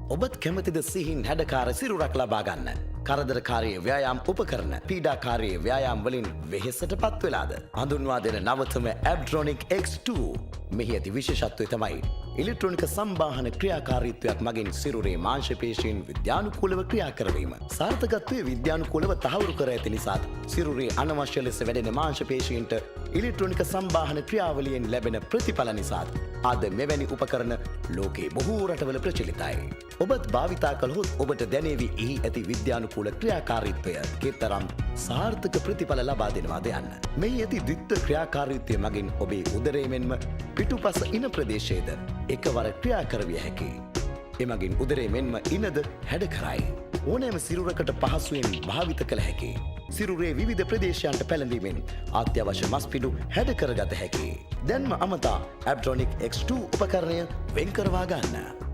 ඔබත් කැමතිද සිහින් හැඩකාර සිරුරක් ලබා ගන්න? කරදරකාරී ව්‍යායාම් උපකරණ, පීඩාකාරී ව්‍යායාම් වලින් වෙහෙසට පත් වෙලාද? හඳුන්වා දෙන නවතම Abtronic X2. මෙහි ඇති විශේෂත්වය තමයි ඉලෙක්ට්‍රොනික සම්බාහන ක්‍රියාකාරීත්වයක් මගින් සිරුරේ මාංශ පේශීන් විද්‍යානුකූලව ක්‍රියා කරවීම. සාර්ථකත්වය විද්‍යානුකූලව තහවුරු කර ඇති නිසාත්, සිරුරේ අනවශ්‍ය ලෙස වැඩෙන මාංශ පේශීන්ට ඉලෙක්ට්‍රොනික සම්බාහන ක්‍රියාවලියෙන් ලැබෙන ප්‍රතිඵල නිසාත් අද මෙවැනි උපකරණ ලෝකේ බොහෝ රටවල ප්‍රචලිතයි. ඔබත් භාවිතා කළහොත් ඔබට දැනේවි එහි ඇති විද්‍යානුකූල ක්‍රියාකාරීත්වය කෙතරම් සාර්ථක ප්‍රතිඵල ලබා දෙනවාද යන්න. මෙහි ඇති ද්විත්ව ක්‍රියාකාරීත්වය මගින් ඔබේ උදරය මෙන්ම පිටුපස ඉන ප්‍රදේශයේද එකවර ක්‍රියා කරවිය හැකියි. එමගින් උදරේ මෙන්ම ඉනද හැඩ කරයි. ඕනෑම සිරුරකට පහසුවෙන් භාවිත කළ හැකි. සිරුරේ විවිධ ප්‍රදේශයන්ට පැළඳීමෙන් අත්‍යවශ්‍ය මස් පිඩු හැඩ කරගත හැකි. දැන්ම අමතා ඇබ්ට්‍රොනික් X2 උපකරණය වෙන් කරවා ගන්න.